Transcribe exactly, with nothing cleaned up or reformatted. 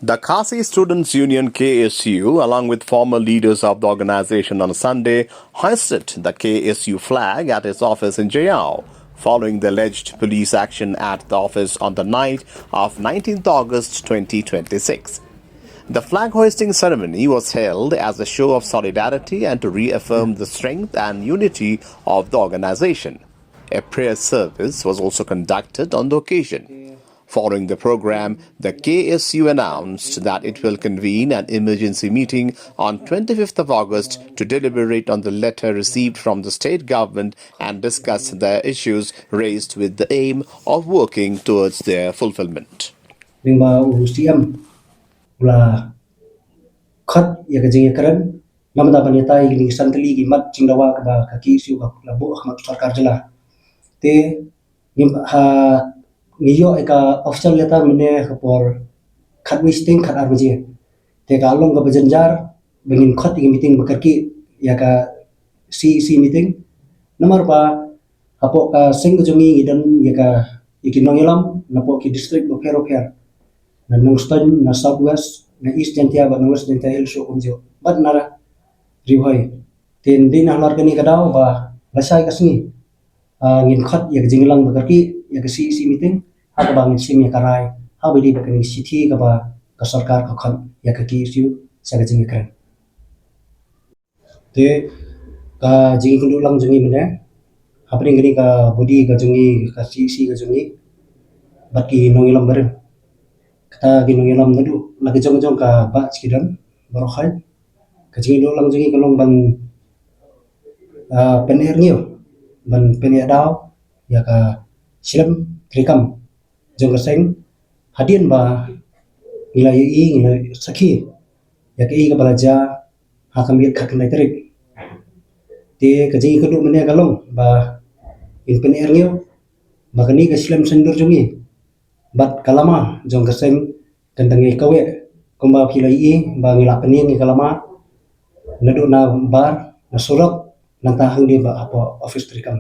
The Khasi Students Union K S U, along with former leaders of the organization, on Sunday hoisted the K S U flag at its office in Jaiaw, following the alleged police action at the office on the night of nineteenth August twenty twenty-six. The flag hoisting ceremony was held as a show of solidarity and to reaffirm the strength and unity of the organization. A prayer service was also conducted on the occasion. Following the program, the K S U announced that it will convene an emergency meeting on twenty-fifth of August to deliberate on the letter received from the state government and discuss the issues raised with the aim of working towards their fulfillment. Lyngba u C M u la khot ïa ka jingïakren namar ban ïatai ïa kine ki san tylli ki mat jingdawa kaba ka K S U ka la buh ha khmat sorkar jylla. Te ngi ha ngi ïoh ïa ka official letter mynne ha por khatwei shiteng khatar baje. Te ka long kaba jynjar ba ngin khot ïa ka meeting ba kyrkieh ïa ka C E C meeting. Namar ba hapoh ka seng ka jong ngi ngi don ïa ka ïa ki nongïalam napoh ki district bapher bapher. Na Nongstoiñ, na South West, na East Jaintia bad na West Jaintia Hills ruh kumjuh. Bad na Ri Bhoi. Te dei na halor kane ka daw ba lashai ka sngi, ah, ngin khot ïa ka jingïalang ba kyrkieh ïa ka C E C meeting ha kaba ngin shim ïa ka rai ha ba dei ba kane ka shithi kaba ka sorkar ka khot ïa ka K S U sha ka jingïakren. Te ka jingïakynduh lang jong ngi mynne hapdeng kane ka body ka jong ngi, ka C E C ka jong ngi bad ki nongïalam barim. Kata ki nongïalam naduh na ka jong jong ka batch ki don baroh hai. Ka jingïakynduh lang jong ngi ka long ban, ah, pynïaid ngiew, ban pynïaid daw ïa ka shlem treikam jong ka seng hadien ba ngi la ïohi, ngi la sakhi ïa kaei kaba la jia ha ka miet khatkhyndai tarik. Te ka jingïakynduh mynne ka long ba ngin pynïaid ngiew ba kane ka shlem saiñdur jong ngi bad ka lama jong ka seng kan dang ïakawei kumba phi la ïohi ba ngi la pynïeng ïa ka lama naduh na bar, na surok, nangta hangne ba hapoh office treikam.